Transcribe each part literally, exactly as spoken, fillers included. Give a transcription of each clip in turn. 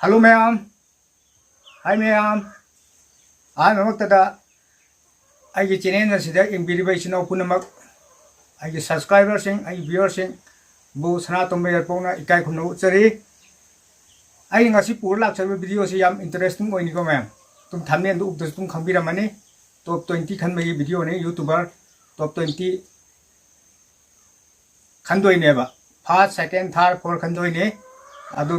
Hello ꯃꯌꯥꯝ꯫ Hi ꯃꯌꯥꯝ꯫ ꯑꯍꯥꯟꯕꯃꯛꯇꯗ ꯑꯩꯒꯤ channel ꯑꯁꯤꯗ ꯌꯦꯡꯕꯤꯔꯤꯕ ꯏꯆꯤꯟ ꯏꯅꯥꯎ ꯄꯨꯝꯅꯃꯛ, ꯑꯩꯒꯤ subscriberꯁꯤꯡ, ꯑꯩꯒꯤ viewerꯁꯤꯡꯕꯨ ꯁꯅꯥꯇꯣꯝꯕ ꯌꯥꯏꯔꯤꯄꯣꯛꯅ ꯏꯀꯥꯏ ꯈꯨꯝꯅꯕ ꯎꯠꯆꯔꯤ꯫ ꯑꯩ ꯉꯁꯤ ꯄꯨꯔ ꯂꯥꯛꯆꯔꯤꯕ videoꯁꯤ ꯌꯥꯝ interesting ꯑꯣꯏꯅꯤꯀꯣ ꯃꯌꯥꯝ꯫ ꯑꯗꯨꯝ thumbnailꯗꯨ ꯎꯕꯗꯁꯨ ꯑꯗꯨꯝ ꯈꯪꯕꯤꯔꯝꯃꯅꯤ꯫ Top twenty ꯈꯟꯕꯒꯤ videoꯅꯤ, YouTuber top twenty ꯈꯟꯗꯣꯏꯅꯦꯕ꯫ First, second, third, fourth ꯈꯟꯗꯣꯏꯅꯦ꯫ ꯑꯗꯨ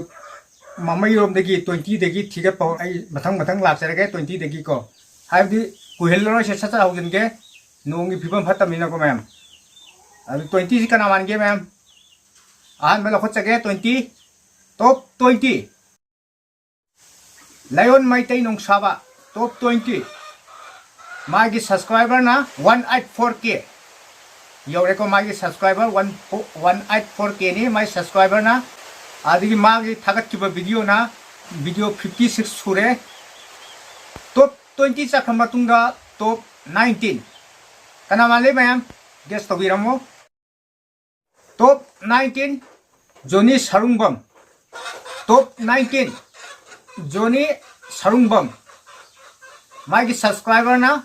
ꯃꯃꯩꯔꯣꯝꯗꯒꯤ twentyꯗꯒꯤ ꯊꯤꯒꯠꯄ ꯍꯧ-, ꯑꯩ ꯃꯊꯪ ꯃꯊꯪ ꯂꯥꯛꯆꯔꯒꯦ twentyꯗꯒꯤꯀꯣ꯫ ꯍꯥꯏꯕꯗꯤ ꯀꯨꯏꯍꯜꯂꯔꯣꯏꯁꯦ, ꯁꯠ ꯁꯠ ꯍꯧꯖꯤꯟꯒꯦ꯫ ꯅꯣꯡꯒꯤ ꯐꯤꯕꯝ ꯐꯠꯇꯕꯅꯤꯅꯀꯣ ꯃꯌꯥꯝ꯫ ꯑꯗꯨ twentyꯁꯤ ꯀꯅꯥ ꯃꯥꯟꯒꯦ ꯃꯌꯥꯝ? ꯑꯍꯥꯟꯕ ꯂꯧꯈꯠꯆꯒꯦ twenty꯫ Top twenty꯫ ꯂꯥꯏꯌꯣꯟ Meitei ꯅꯣꯡꯁꯥꯕ, top twenty꯫ ꯃꯥꯒꯤ subscriberꯅ one eight four K ꯌꯧꯔꯦꯀꯣ꯫ ꯃꯥꯒꯤ subscriber one, one eight four Kꯅꯤ ꯃꯥꯒꯤ subscriberꯅ꯫ ꯑꯗꯒꯤ ꯃꯥꯒꯤ ꯊꯥꯒꯠꯈꯤꯕ videoꯅ video fifty six ꯁꯨꯔꯦ꯫ Top twenty ꯆꯠꯈ꯭ꯔ ꯃꯇꯨꯡꯗ top nineteen꯫ ꯀꯅꯥ ꯃꯥꯜꯂꯤ ꯃꯌꯥꯝ? Guess ꯇꯧꯕꯤꯔꯝꯃꯣ꯫ Top nineteen, ꯖꯣꯅꯤ ꯁꯔꯨꯡꯕꯝ꯫ Top nineteen, ꯖꯣꯅꯤ ꯁꯔꯨꯡꯕꯝ꯫ ꯃꯥꯒꯤ subscriberꯅ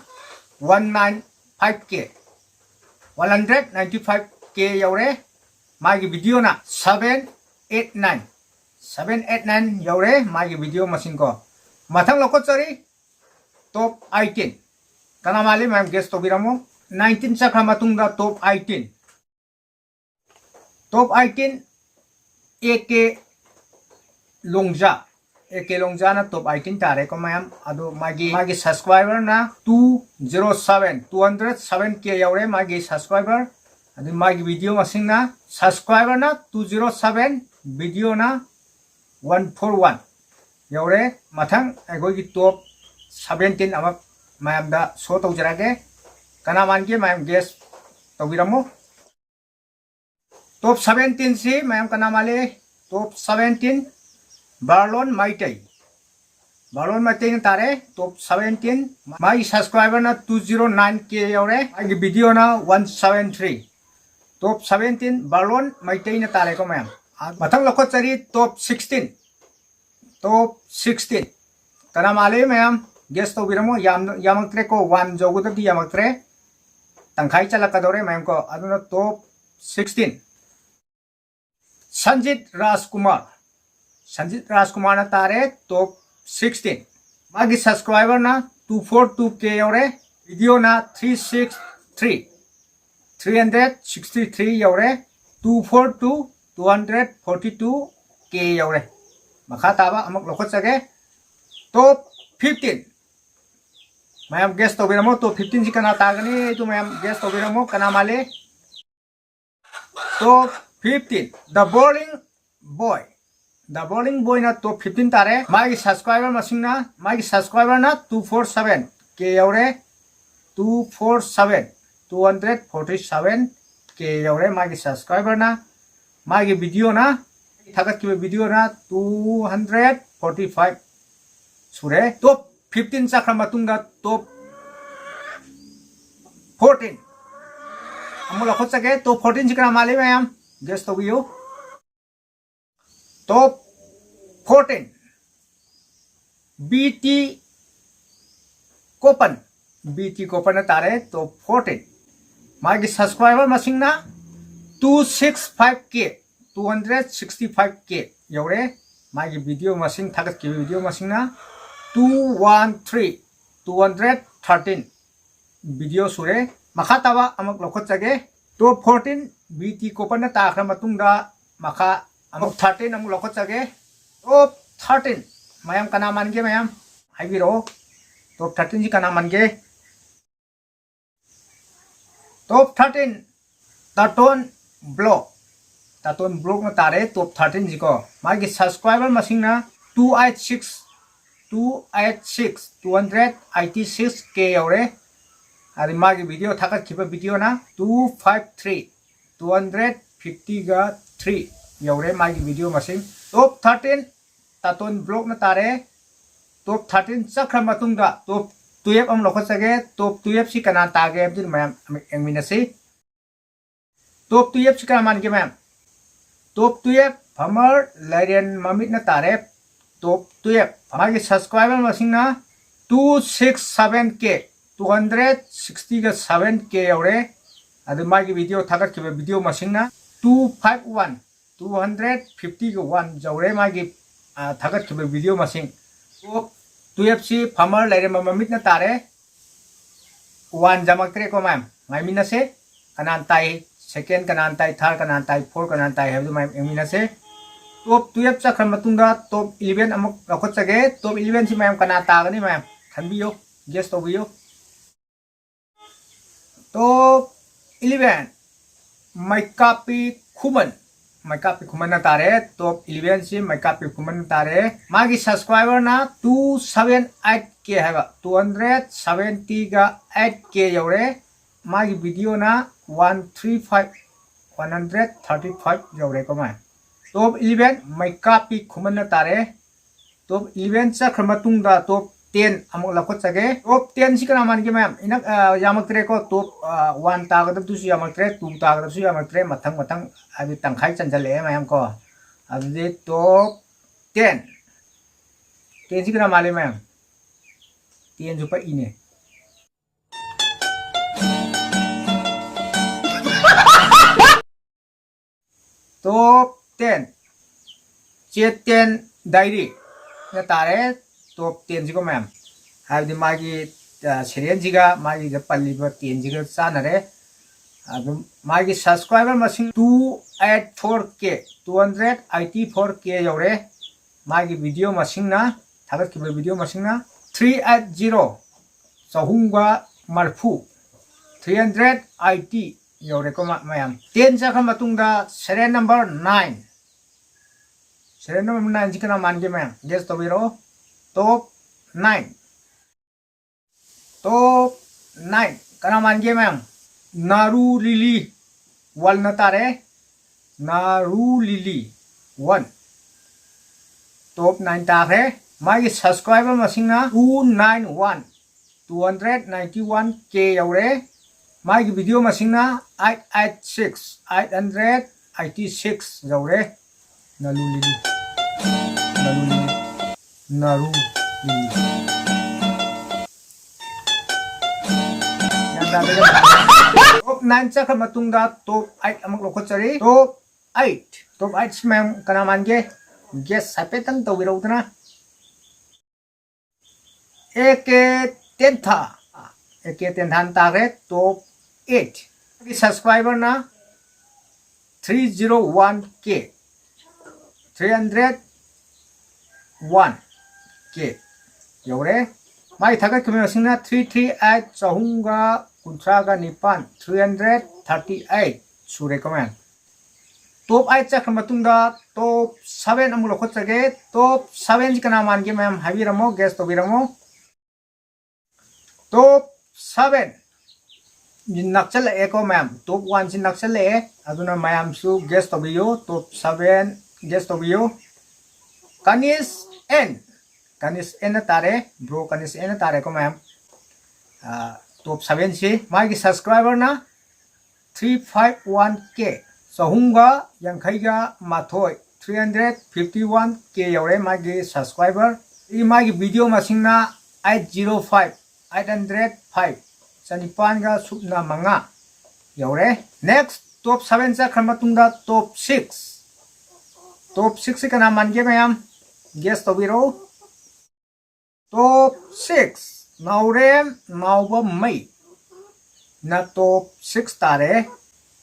one nine five K, one hundred ninety five K ꯌꯧꯔꯦ꯫ ꯃꯥꯒꯤ videoꯅ seven eight nine, seven eight nine ꯌꯧꯔꯦ ꯃꯥꯒꯤ video ꯃꯁꯤꯡꯀꯣ꯫ ꯃꯊꯪ ꯂꯧꯈꯠꯆꯔꯤ top eighteen꯫ ꯀꯅꯥ ꯃꯥꯜꯂꯤ ꯃꯌꯥꯝ guess ꯇꯧꯕꯤꯔꯝꯃꯣ꯫ Nineteen ꯆꯠꯈ꯭ꯔ ꯃꯇꯨꯡꯗ top eighteen꯫ Top eighteen, A K ꯂꯣꯡꯖꯥ꯫ A K ꯂꯣꯡꯖꯥꯅ top eighteen ꯇꯥꯔꯦꯀꯣ ꯃꯌꯥꯝ꯫ ꯑꯗꯣ ꯃꯥꯒꯤ, ꯃꯥꯒꯤ subscriberꯅ two zero seven, two hundred seven K ꯌꯧꯔꯦ ꯃꯥꯒꯤ subscriber꯫ ꯑꯗꯨ ꯃꯥꯒꯤ video ꯃꯁꯤꯡꯅ, subscriberꯅ two zero seven, videoꯅ one four one ꯌꯧꯔꯦ꯫ ꯃꯊꯪ ꯑꯩꯈꯣꯏꯒꯤ top seventeen ꯑꯃ ꯃꯌꯥꯝꯗ show ꯇꯧꯖꯔꯛꯑꯒꯦ꯫ ꯀꯅꯥ ꯃꯥꯟꯒꯦ ꯃꯌꯥꯝ guess ꯇꯧꯕꯤꯔꯝꯃꯣ꯫ Top seventeenꯁꯤ ꯃꯌꯥꯝ ꯀꯅꯥ ꯃꯥꯜꯂꯤ? Top seventeen, ꯕꯥꯔꯂꯣꯟ Meitei. ꯕꯥꯔꯂꯣꯟ ꯃꯩꯇꯩꯅ ꯇꯥꯔꯦ top seventeen꯫ ꯃꯥꯒꯤ subscriberꯅ two zero nine K ꯌꯧꯔꯦ꯫ ꯃꯥꯒꯤ videoꯅ one seven three꯫ Top seventeen, ꯕꯥꯔꯂꯣꯟ ꯃꯩꯇꯩꯅ ꯇꯥꯔꯦꯀꯣ ꯃꯌꯥꯝ꯫ ꯃꯊꯪ ꯂꯧꯈꯠꯆꯔꯤ top sixteen꯫ Top sixteen. ꯀꯅꯥ ꯃꯥꯜꯂꯤ ꯃꯌꯥꯝ? Guess ꯇꯧꯕꯤꯔꯝꯃꯣ꯫ ꯌꯥꯝ, ꯌꯥꯝꯃꯛꯇ꯭ꯔꯦꯀꯣ, one ꯌꯧꯒꯗꯕꯗꯤ ꯌꯥꯝꯃꯛꯇ꯭ꯔꯦ꯫ ꯇꯪꯈꯥꯏ ꯆꯠꯂꯛꯀꯗꯧꯔꯦ ꯃꯌꯥꯝ ꯀꯣ꯫ ꯑꯗꯨꯅ top sixteen꯫ ꯁꯟꯖꯤꯠ ꯔꯥꯖꯀꯨꯃꯥꯔ꯫ ꯁꯟꯖꯤꯠ ꯔꯥꯖꯀꯨꯃꯥꯔꯅ ꯇꯥꯔꯦ top sixteen꯫ ꯃꯥꯒꯤ subscriberꯅ two four two K ꯌꯧꯔꯦ꯫ Videoꯅ three six three, three hundred sixty three ꯌꯧꯔꯦ꯫ Two four two, two hundred forty two K ꯌꯧꯔꯦ꯫ ꯃꯈꯥ ꯇꯥꯕ ꯑꯃꯨꯛ ꯂꯧꯈꯠꯆꯒꯦ꯫ Top fifteen꯫ ꯃꯌꯥꯝ guess ꯇꯧꯕꯤꯔꯝꯃꯣ, top fifteenꯁꯤ ꯀꯅꯥ ꯇꯥꯒꯅꯤ? ꯑꯗꯨ ꯃꯌꯥꯝ guess ꯇꯧꯕꯤꯔꯝꯃꯣ, ꯀꯅꯥ ꯃꯥꯜꯂꯤ? Top fifteen, The Bowling Boy꯫ The Bowling Boyꯅ top fifteen ꯇꯥꯔꯦ꯫ ꯃꯥꯒꯤ subscriber ꯃꯁꯤꯡꯅ, ꯃꯥꯒꯤ subscriberꯅ two four seven K ꯌꯧꯔꯦ꯫ Two four seven, two hundred forty seven K ꯌꯧꯔꯦ ꯃꯥꯒꯤ subscriberꯅ꯫ ꯃꯥꯒꯤ videoꯅ, ꯊꯥꯒꯠꯈꯤꯕ videoꯅ two hundred forty five ꯁꯨꯔꯦ꯫ Top fifteen ꯆꯠꯈ꯭ꯔ ꯃꯇꯨꯡꯗ top fourteen ꯑꯃꯨꯛ ꯂꯧꯈꯠꯆꯒꯦ꯫ Top fourteenꯁꯤ ꯀꯅꯥ ꯃꯥꯜꯂꯤ ꯃꯌꯥꯝ? Guess ꯇꯧꯕꯤꯌꯨ꯫ Top fourteen, B T Kopan꯫ B T Kopanꯅ ꯇꯥꯔꯦ top fourteen꯫ ꯃꯥꯒꯤ subscriber ꯃꯁꯤꯡꯅ two six five K, two hundred sixty five K ꯌꯧꯔꯦ꯫ ꯃꯥꯒꯤ video ꯃꯁꯤꯡ, ꯊꯥꯒꯠꯈꯤꯕ video ꯃꯁꯤꯡꯅ two one three, two hundred thirteen video ꯁꯨꯔꯦ꯫ ꯃꯈꯥ ꯇꯥꯕ ꯑꯃꯨꯛ ꯂꯧꯈꯠꯆꯒꯦ꯫ Top fourteen, B T Kopanꯅ ꯇꯥꯈ꯭ꯔ ꯃꯇꯨꯡꯗ ꯃꯈꯥ ꯑꯃꯨꯛ thirteen ꯑꯃꯨꯛ ꯂꯧꯈꯠꯆꯒꯦ꯫ Top thirteen꯫ ꯃꯌꯥꯝ ꯀꯅꯥ ꯃꯥꯟꯒꯦ ꯃꯌꯥꯝ? ꯍꯥꯏꯕꯤꯔꯛꯑꯣ꯫ Top thirteenꯁꯤ ꯀꯅꯥ ꯃꯥꯟꯒꯦ? Top thirteen, Taton Vlog꯫ Taton Vlogꯅ ꯇꯥꯔꯦ top thirteenꯁꯤꯀꯣ꯫ ꯃꯥꯒꯤ subscriber ꯃꯁꯤꯡꯅ two eight six, two eight six, two hundred eighty six K ꯌꯧꯔꯦ꯫ ꯑꯗꯩ ꯃꯥꯒꯤ video ꯊꯥꯒꯠꯈꯤꯕ videoꯅ two five three, two hundred fifty three ꯌꯧꯔꯦ ꯃꯥꯒꯤ video ꯃꯁꯤꯡ꯫ Top thirteen, Taton Vlogꯅ ꯇꯥꯔꯦ꯫ Top thirteen ꯆꯠꯈ꯭ꯔ ꯃꯇꯨꯡꯗ top twelve ꯑꯃ ꯂꯧꯈꯠꯆꯒꯦ꯫ Top twelveꯁꯤ ꯀꯅꯥ ꯇꯥꯒꯦ ꯍꯥꯏꯕꯗꯨ ꯃꯌꯥꯝ ꯑꯃꯨꯛ ꯌꯦꯡꯃꯤꯟꯅꯁꯤ꯫ Top twelveꯁꯤ ꯀꯅꯥ ꯃꯥꯟꯒꯦ ꯃꯌꯥꯝ? Top twelve, Farmer ꯂꯥꯏꯔꯦꯟ ꯃꯃꯤꯠꯅ ꯇꯥꯔꯦ꯫ Top twelve, ꯃꯥꯒꯤ subscriber ꯃꯁꯤꯡꯅ two six seven K, two hundred sixty seven K ꯌꯧꯔꯦ꯫ ꯑꯗꯨ ꯃꯥꯒꯤ video ꯊꯥꯒꯠꯈꯤꯕ video ꯃꯁꯤꯡꯅ two five one, two hundred fifty one ꯌꯧꯔꯦ ꯃꯥꯒꯤ, ꯑ, ꯊꯥꯒꯠꯈꯤꯕ video ꯃꯁꯤꯡ꯫ Top twelve ꯁꯤ farmer ꯂꯩꯔꯦ, ꯃꯃꯤꯠꯅ ꯇꯥꯔꯦ꯫ One ꯌꯥꯝꯃꯛꯇ꯭ꯔꯦꯀꯣ ꯃꯌꯥꯝ, ꯉꯥꯏꯃꯤꯟꯅꯁꯦ꯫ ꯀꯅꯥꯅ ꯇꯥꯏ second, ꯀꯅꯥꯅ ꯇꯥꯏ third, ꯀꯅꯥꯅ ꯇꯥꯏ four, ꯀꯅꯥꯅ ꯇꯥꯏ ꯍꯥꯏꯕꯗꯨ ꯃꯌꯥꯝ ꯌꯦꯡꯃꯤꯟꯅꯁꯦ꯫ Top twelve ꯆꯠꯈ꯭ꯔ ꯃꯇꯨꯡꯗ top eleven ꯑꯃꯨꯛ ꯂꯧꯈꯠꯆꯒꯦ꯫ Top eleven ꯁꯤ ꯃꯌꯥꯝ ꯀꯅꯥ ꯇꯥꯒꯅꯤ ꯃꯌꯥꯝ ꯈꯟꯕꯤꯌꯨ, guess ꯇꯧꯕꯤꯌꯨ꯫ Top eleven, ꯃꯩꯀꯥꯞꯄꯤ ꯈꯨꯃꯟ꯫ ꯃꯩꯀꯥꯞꯄꯤ ꯈꯨꯃꯟꯅ ꯇꯥꯔꯦ꯫ Top eleven ꯁꯤ ꯃꯩꯀꯥꯞꯄꯤ ꯈꯨꯃꯟꯅ ꯇꯥꯔꯦ꯫ ꯃꯥꯒꯤ subscriberꯅ two seven eight K ꯍꯥꯏꯕ, two hundred seventy eight K ꯌꯧꯔꯦ꯫ ꯃꯥꯒꯤ videoꯅ one three five, one hundred thirty five ꯌꯧꯔꯦꯀꯣ ꯃꯥꯏ꯫ Top eleven ꯃꯩꯀꯥꯞꯄꯤ ꯈꯨꯃꯟꯅ ꯇꯥꯔꯦ꯫ Top eleven ꯆꯠꯈ꯭ꯔ ꯃꯇꯨꯡꯗ top ten ꯑꯃꯨꯛ ꯂꯧꯈꯠꯆꯒꯦ꯫ Top ten ꯁꯤ ꯀꯅꯥ ꯃꯥꯟꯒꯦ ꯃꯌꯥꯝ? ꯏꯅꯛ, ꯑ, ꯌꯥꯝꯃꯛꯇ꯭ꯔꯦꯀꯣ꯫ Top, ꯑ, one ꯇꯥꯒꯗꯕꯗꯨꯁꯨ ꯌꯥꯝꯃꯛꯇ꯭ꯔꯦ, two ꯇꯥꯒꯗꯕꯁꯨ ꯌꯥꯝꯃꯛꯇ꯭ꯔꯦ꯫ ꯃꯊꯪ ꯃꯊꯪ ꯍꯥꯏꯗꯤ ꯇꯪꯈꯥꯏ ꯆꯟꯁꯤꯜꯂꯛꯑꯦ ꯃꯌꯥꯝ ꯀꯣ꯫ ꯑꯗꯨꯗꯤ top ten꯫ Ten ꯁꯤ ꯀꯅꯥ ꯃꯥꯜꯂꯤ ꯃꯌꯥꯝ? Ten ꯁꯨ ꯄꯛꯏꯅꯦ꯫ Top ten, ꯆꯦꯇꯦꯟ ꯗꯥꯏꯔꯤ ꯅ ꯇꯥꯔꯦ꯫ Top ten ꯁꯤꯀꯣ ꯃꯌꯥꯝ, ꯍꯥꯏꯕꯗꯤ ꯃꯥꯒꯤ, ꯑ, serial ꯁꯤꯒ ꯃꯥꯒꯤꯗ ꯄꯜꯂꯤꯕ ten ꯁꯤꯒ ꯆꯥꯟꯅꯔꯦ꯫ ꯑꯗꯨꯝ ꯃꯥꯒꯤ subscriber ꯃꯁꯤꯡ two eight four K, two hundred eighty four K ꯌꯧꯔꯦ꯫ ꯃꯥꯒꯤ video ꯃꯁꯤꯡꯅ, ꯊꯥꯒꯠꯈꯤꯕ video ꯃꯁꯤꯡꯅ three eight zero, ꯆꯍꯨꯝꯒ ꯃꯔꯤꯐꯨ, three hundred eighty ꯌꯧꯔꯦꯀꯣ ꯃ-, ꯃꯌꯥꯝ꯫ Ten ꯆꯠꯈ꯭ꯔ ꯃꯇꯨꯡꯗ serial number nine꯫ Serial number nine ꯁꯤ ꯀꯅꯥ ꯃꯥꯟꯒꯦ ꯃꯌꯥꯝ? Guess ꯇꯧꯕꯤꯔꯛꯑꯣ꯫ Top nine꯫ Top nine ꯀꯅꯥ ꯃꯥꯟꯒꯦ ꯃꯌꯥꯝ? ꯅꯥꯔꯨ ꯂꯤꯂꯤ ꯋꯥꯟꯅ ꯇꯥꯔꯦ꯫ ꯅꯥꯔꯨ ꯂꯤꯂꯤ ꯋꯥꯟ꯫ Top nine ꯇꯥꯈ꯭ꯔꯦ꯫ ꯃꯥꯒꯤ subscriber ꯃꯁꯤꯡꯅ two nine one, two hundred ninety one K ꯌꯧꯔꯦ꯫ ꯃꯥꯒꯤ video ꯃꯁꯤꯡꯅ eight eight six, eight hundred eighty six ꯌꯧꯔꯦ꯫ ꯅꯥꯔꯨ ꯂꯤꯂꯤ꯫ ꯅꯥꯔꯨ ꯂꯤꯂꯤ꯫ ꯅꯥꯔꯨ ꯏꯅꯤ꯫ ꯒ꯭ꯌꯥꯟ ꯇꯥꯗꯦ꯫ Top nine ꯆꯠꯈ꯭ꯔ ꯃꯇꯨꯡꯗ top eight ꯑꯃꯨꯛ ꯂꯧꯈꯠꯆꯔꯤ꯫ Top eight, top eight ꯁꯤ ꯃꯌꯥꯝ ꯀꯅꯥ ꯃꯥꯟꯒꯦ? Guess ꯍꯥꯏꯐꯦꯠꯇꯪ ꯇꯧꯕꯤꯔꯛꯎꯗꯅ꯫ A K Tentha, A K ꯇꯦꯟꯊꯥꯅ ꯇꯥꯈ꯭ꯔꯦ top eight꯫ ꯃꯥꯒꯤ subscriberꯅ three zero one K, three hundred one K ꯌꯧꯔꯦ꯫ ꯃꯥꯒꯤ ꯊꯥꯒꯠꯈꯤꯕ ꯃꯁꯤꯡꯅ three three eight, ꯆꯍꯨꯝꯒ ꯀꯨꯟꯊ꯭ꯔꯥꯒ ꯅꯤꯄꯥꯟ, three hundred thirty eight ꯁꯨꯔꯦꯀꯣ ꯃꯌꯥꯝ꯫ Top eight ꯆꯠꯈ꯭ꯔ ꯃꯇꯨꯡꯗ top seven ꯑꯃꯨꯛ ꯂꯧꯈꯠꯆꯒꯦ꯫ Top seven ꯁꯤ ꯀꯅꯥ ꯃꯥꯟꯒꯦ ꯃꯌꯥꯝ ꯍꯥꯏꯕꯤꯔꯝꯃꯣ, guess ꯇꯧꯕꯤꯔꯝꯃꯣ꯫ Top seven ꯁꯤ ꯅꯛꯁꯜꯂꯛꯑꯦꯀꯣ ꯃꯌꯥꯝ, top one ꯁꯤ ꯅꯛꯁꯜꯂꯛꯑꯦ꯫ ꯑꯗꯨꯅ ꯃꯌꯥꯝꯁꯨ guess ꯇꯧꯕꯤꯌꯨ, top seven guess ꯇꯧꯕꯤꯌꯨ꯫ ꯀꯅꯤꯁ ꯑꯦꯟ, ꯀꯅꯤꯁ ꯑꯦꯟꯅ ꯇꯥꯔꯦ, bro ꯀꯅꯤꯁ ꯑꯦꯟꯅ ꯇꯥꯔꯦꯀꯣ ꯃꯌꯥꯝ꯫ ꯑꯥ, top seven ꯁꯤ ꯃꯥꯒꯤ subscriberꯅ three five one K, ꯆꯍꯨꯝꯒ ꯌꯥꯡꯈꯩꯒ ꯃꯥꯊꯣꯏ, three hundred fifty one K ꯌꯧꯔꯦ ꯃꯥꯒꯤ subscriber꯫ ꯃꯥꯒꯤ video ꯃꯁꯤꯡꯅ eight zero five, eight hundred five, ꯆꯅꯤꯄꯥꯟꯒ ꯁꯨꯞꯅ ꯃꯉꯥ ꯌꯧꯔꯦ꯫ Next, top seven ꯆꯠꯈ꯭ꯔ ꯃꯇꯨꯡꯗ top six, top six ꯁꯤ ꯀꯅꯥ ꯃꯥꯟꯒꯦ ꯃꯌꯥꯝ? Guess ꯇꯧꯕꯤꯔꯛꯎ꯫ Top six, ꯅꯥꯎꯔꯦꯝ ꯅꯥꯎꯕ ꯃꯩ ꯅ top six ꯇꯥꯔꯦ꯫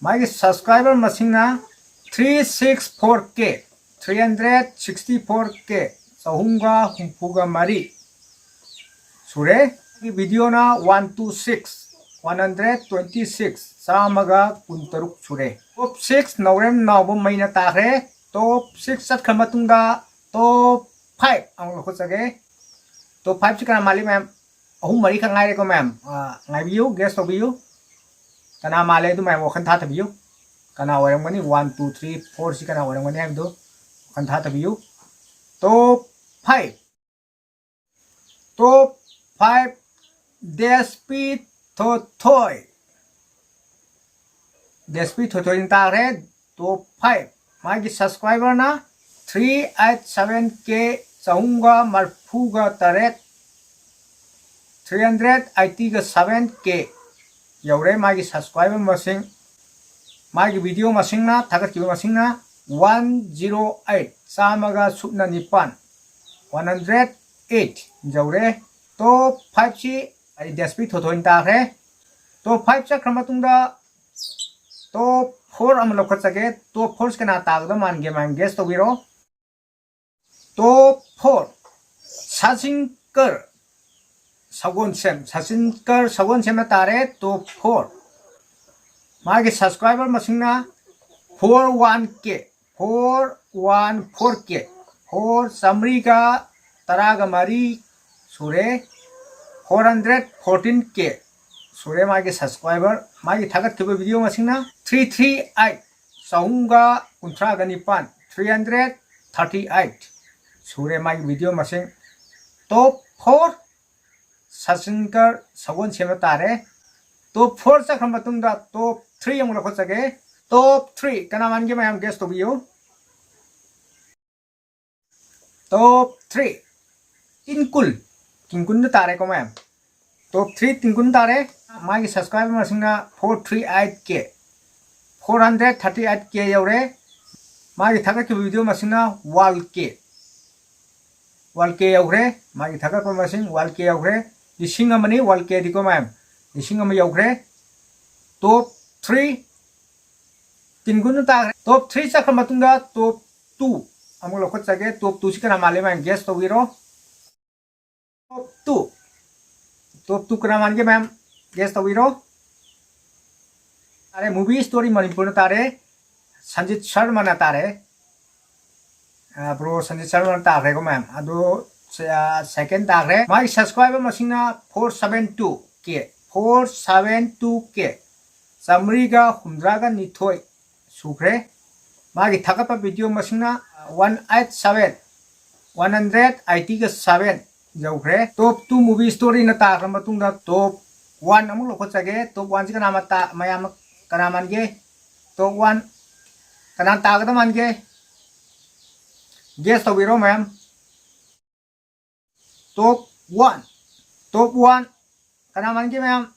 ꯃꯥꯒꯤ subscriber ꯃꯁꯤꯡꯅ three six four K, three hundred sixty four K, ꯆꯍꯨꯝꯒ ꯍꯨꯝꯐꯨꯒ ꯃꯔꯤ ꯁꯨꯔꯦ꯫ ꯃꯥꯒꯤ videoꯅ one two six, one hundred twenty six, ꯆꯥꯝꯃꯒ ꯀꯨꯟꯇꯔꯨꯛ ꯁꯨꯔꯦ꯫ Top six ꯅꯥꯎꯔꯦꯝ ꯅꯥꯎꯕ ꯃꯩꯅ ꯇꯥꯈ꯭ꯔꯦ꯫ Top six ꯆꯠꯈ꯭ꯔ ꯃꯇꯨꯡꯗ top five ꯑꯃꯨꯛ ꯂꯧꯈꯠꯆꯒꯦ꯫ Top five ꯁꯤ ꯀꯅꯥ ꯃꯥꯜꯂꯤ ꯃꯌꯥꯝ? ꯑꯍꯨꯝ ꯃꯔꯤꯈꯛ ꯉꯥꯏꯔꯦꯀꯣ ꯃꯌꯥꯝ꯫ ꯑꯥ, ꯉꯥꯏꯕꯤꯌꯨ, guess ꯇꯧꯕꯤꯌꯨ꯫ ꯀꯅꯥ ꯃꯥꯜꯂꯦ ꯑꯗꯨ ꯃꯌꯥꯝ ꯋꯥꯈꯜ ꯊꯥꯊꯕꯤꯌꯨ꯫ ꯀꯅꯥ ꯑꯣꯏꯔꯝꯒꯅꯤ? One, two, three, four ꯁꯤ ꯀꯅꯥ ꯑꯣꯏꯔꯝꯒꯅꯤ ꯍꯥꯏꯕꯗꯨ ꯋꯥꯈꯜ ꯊꯥꯊꯕꯤꯌꯨ꯫ Top five, top five, ꯗꯦꯁꯄꯤ ꯊꯣꯊꯣꯏ꯫ ꯗꯦꯁꯄꯤ ꯊꯣꯊꯣꯏꯅ ꯇꯥꯈ꯭ꯔꯦ top five꯫ ꯃꯥꯒꯤ subscriberꯅ three eight seven K, ꯆꯍꯨꯝꯒ ꯃꯔꯐꯨꯒ ꯇꯔꯦꯠ, three hundred eighty seven K ꯌꯧꯔꯦ ꯃꯥꯒꯤ subscriber ꯃꯁꯤꯡ꯫ ꯃꯥꯒꯤ video ꯃꯁꯤꯡꯅ, ꯊꯥꯒꯠꯈꯤꯕ ꯃꯁꯤꯡꯅ one zero eight, ꯆꯥꯝꯃꯒ ꯁꯨꯞꯅ ꯅꯤꯄꯥꯟ, one hundred eight ꯌꯧꯔꯦ꯫ Top five ꯁꯤ ꯑꯩ ꯗꯦꯁꯄꯤ ꯊꯣꯏꯊꯣꯏꯅ ꯇꯥꯈ꯭ꯔꯦ꯫ Top five ꯆꯠꯈ꯭ꯔ ꯃꯇꯨꯡꯗ top four ꯑꯃ ꯂꯧꯈꯠꯆꯒꯦ꯫ Top four ꯁꯤ ꯀꯅꯥ ꯇꯥꯒꯗꯕ ꯃꯥꯟꯒꯦ? ꯃꯌꯥꯝ guess ꯇꯧꯕꯤꯔꯣ꯫ Top four, ꯁꯆꯤꯟꯀꯔ ꯁꯒꯣꯜꯁꯦꯝ꯫ ꯁꯆꯤꯟꯀꯔ ꯁꯒꯣꯜꯁꯦꯝꯅ ꯇꯥꯔꯦ top four꯫ ꯃꯥꯒꯤ subscriber ꯃꯁꯤꯡꯅ four one K, four one four K, four ꯆꯥꯃꯔꯤꯒ ꯇꯔꯥꯒ ꯃꯔꯤ ꯁꯨꯔꯦ꯫ Four hundred fourteen K ꯁꯨꯔꯦ ꯃꯥꯒꯤ subscriber꯫ ꯃꯥꯒꯤ ꯊꯥꯒꯠꯈꯤꯕ video ꯃꯁꯤꯡꯅ three three eight, ꯆꯍꯨꯝꯒ ꯀꯨꯟꯊ꯭ꯔꯥꯒ ꯅꯤꯄꯥꯟ, three hundred thirty eight ꯁꯨꯔꯦ ꯃꯥꯒꯤ video ꯃꯁꯤꯡ꯫ Top four, ꯁꯆꯤꯟꯀꯔ ꯁꯒꯣꯜꯁꯦꯝꯅ ꯇꯥꯔꯦ꯫ Top four ꯆꯠꯈ꯭ꯔ ꯃꯇꯨꯡꯗ top three ꯑꯃꯨꯛ ꯂꯧꯈꯠꯆꯒꯦ꯫ Top three ꯀꯅꯥ ꯃꯥꯟꯒꯦ? ꯃꯌꯥꯝ guess ꯇꯧꯕꯤꯌꯨ꯫ Top three, ꯇꯤꯟꯀꯨꯜ, ꯇꯤꯟꯀꯨꯜꯗ ꯇꯥꯔꯦꯀꯣ ꯃꯌꯥꯝ꯫ Top three ꯇꯤꯟꯀꯨꯜ ꯇꯥꯔꯦ꯫ ꯃꯥꯒꯤ subscriber ꯃꯁꯤꯡꯅ four three eight K, four hundred thirty eight K ꯌꯧꯔꯦ꯫ ꯃꯥꯒꯤ ꯊꯥꯒꯠꯈꯤꯕ video ꯃꯁꯤꯡꯅ one K, one K ꯌꯧꯈ꯭ꯔꯦ꯫ ꯃꯥꯒꯤ ꯊꯥꯒꯠꯄ ꯃꯁꯤꯡ one K ꯌꯧꯈ꯭ꯔꯦ꯫ ꯂꯤꯁꯤꯡ ꯑꯃꯅꯤ, one K ꯗꯤꯀꯣ ꯃꯌꯥꯝ, ꯂꯤꯁꯤꯡ ꯑꯃ ꯌꯧꯈ꯭ꯔꯦ꯫ Top three, ꯇꯤꯟꯀꯨꯜꯗ ꯇꯥꯈ꯭ꯔꯦ꯫ Top three ꯆꯠꯈ꯭ꯔ ꯃꯇꯨꯡꯗ top two ꯑꯃꯨꯛ ꯂꯧꯈꯠꯆꯒꯦ꯫ Top two ꯁꯤ ꯀꯅꯥ ꯃꯥꯜꯂꯤ ꯃꯌꯥꯝ guess ꯇꯧꯕꯤꯔꯣ꯫ Top two, top two ꯀꯅꯥ ꯃꯥꯟꯒꯦ ꯃꯌꯥꯝ guess ꯇꯧꯕꯤꯔꯣ꯫ ꯇꯥꯔꯦ, Movie Story ꯃꯅꯤꯄꯨꯔꯅ ꯇꯥꯔꯦ꯫ ꯁꯟꯖꯤꯠ ꯁꯔꯃꯅ ꯇꯥꯔꯦ꯫ ꯑ, bro ꯁꯟꯖꯤꯠ ꯁꯔꯃꯅ ꯇꯥꯈ꯭ꯔꯦꯀꯣ ꯃꯌꯥꯝ꯫ ꯑꯗꯣ ꯁꯦ-, ꯑ, second ꯇꯥꯈ꯭ꯔꯦ꯫ ꯃꯥꯒꯤ subscriber ꯃꯁꯤꯡꯅ four seven two K, four seven two K, ꯆꯥꯃꯔꯤꯒ ꯍꯨꯝꯗ꯭ꯔꯥꯒ ꯅꯤꯊꯣꯏ ꯁꯨꯈ꯭ꯔꯦ꯫ ꯃꯥꯒꯤ ꯊꯥꯒꯠꯄ video ꯃꯁꯤꯡꯅ one eight seven, one hundred eighty seven ꯌꯧꯈ꯭ꯔꯦ꯫ Top two Movie Storyꯅ ꯇꯥꯈ꯭ꯔ ꯃꯇꯨꯡꯗ top one ꯑꯃꯨꯛ ꯂꯧꯈꯠꯆꯒꯦ꯫ Top one ꯁꯤ ꯀꯅꯥ ꯃꯇꯥ-, ꯃꯌꯥꯝ ꯀꯅꯥ ꯃꯥꯟꯒꯦ? Top one ꯀꯅꯥ ꯇꯥꯒꯗ ꯃꯥꯟꯒꯦ? Guess ꯇꯧꯕꯤꯔꯣ ꯃꯌꯥꯝ꯫ Top one, top one, ꯀꯅꯥ ꯃꯥꯟꯒꯦ ꯃꯌꯥꯝ?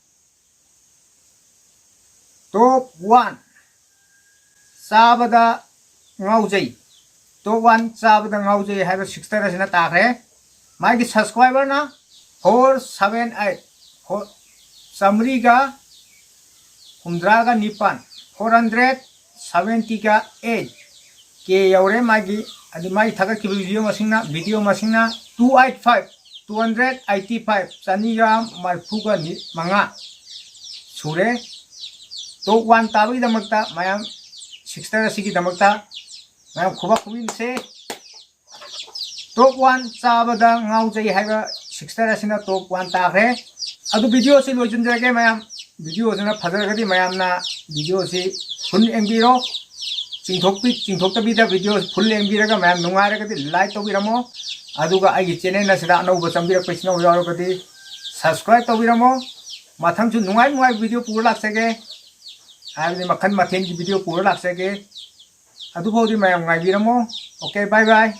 Top one, ꯆꯥꯕꯗ ꯉꯥꯎꯖꯩ꯫ Top one, ꯆꯥꯕꯗ ꯉꯥꯎꯖꯩ ꯍꯥꯏꯕ sister ꯑꯁꯤꯅ ꯇꯥꯈ꯭ꯔꯦ꯫ ꯃꯥꯒꯤ subscriberꯅ four seven eight, ꯆꯥꯃꯔꯤꯒ ꯍꯨꯝꯗ꯭ꯔꯥꯒ ꯅꯤꯄꯥꯟ, four hundred seventy eight K ꯌꯧꯔꯦ ꯃꯥꯒꯤ꯫ ꯑꯗꯨ ꯃꯥꯒꯤ ꯊꯥꯒꯠꯈꯤꯕ video ꯃꯁꯤꯡꯅ, video ꯃꯁꯤꯡꯅ two eight five, two hundred eighty five, ꯆꯅꯤꯒ ꯃꯔꯤꯐꯨꯒ ꯃꯉꯥ ꯁꯨꯔꯦ꯫ Top one ꯇꯥꯕꯒꯤꯗꯃꯛꯇ ꯃꯌꯥꯝ, sister ꯑꯁꯤꯒꯤꯗꯃꯛꯇ ꯃꯌꯥꯝ ꯈꯨꯕꯥꯛ ꯈꯨꯕꯤꯟꯁꯦ꯫ Top one, ꯆꯥꯕꯗ ꯉꯥꯎꯖꯩ ꯍꯥꯏꯕ sister ꯑꯁꯤꯅ top one ꯇꯥꯈ꯭ꯔꯦ꯫ ꯑꯗꯨ video ꯑꯁꯤ ꯂꯣꯏꯁꯤꯟꯖꯔꯒꯦ ꯃꯌꯥꯝ꯫ Video ꯑꯁꯤꯅ ꯐꯖꯔꯒꯗꯤ ꯃꯌꯥꯝꯅ video ꯑꯁꯤ full ꯌꯦꯡꯕꯤꯔꯣ꯫ ꯆꯤꯡꯊꯣꯛꯄꯤ-, ꯆꯤꯡꯊꯣꯛꯇꯕꯤꯗ video full ꯌꯦꯡꯕꯤꯔꯒ ꯃꯌꯥꯝ ꯅꯨꯡꯉꯥꯏꯔꯒꯗꯤ like ꯇꯧꯕꯤꯔꯝꯃꯣ꯫ ꯑꯗꯨꯒ ꯑꯩꯒꯤ channel ꯑꯁꯤꯗ ꯑꯅꯧꯕ ꯆꯪꯕꯤꯔꯛꯄ ꯏꯆꯤꯟ ꯏꯅꯥꯎ ꯌꯥꯎꯔꯒꯗꯤ subscribe ꯇꯧꯕꯤꯔꯝꯃꯣ꯫ ꯃꯊꯪꯁꯨ ꯅꯨꯡꯉꯥꯏ ꯅꯨꯡꯉꯥꯏꯕ video ꯄꯨꯔ ꯂꯥꯛꯆꯒꯦ, ꯍꯥꯏꯕꯗꯤ ꯃꯈꯜ ꯃꯊꯦꯜꯒꯤ video ꯄꯨꯔ ꯂꯥꯛꯆꯒꯦ꯫ ꯑꯗꯨꯐꯥꯎꯗꯤ ꯃꯌꯥꯝ ꯉꯥꯏꯕꯤꯔꯝꯃꯣ꯫ Okay, bye bye꯫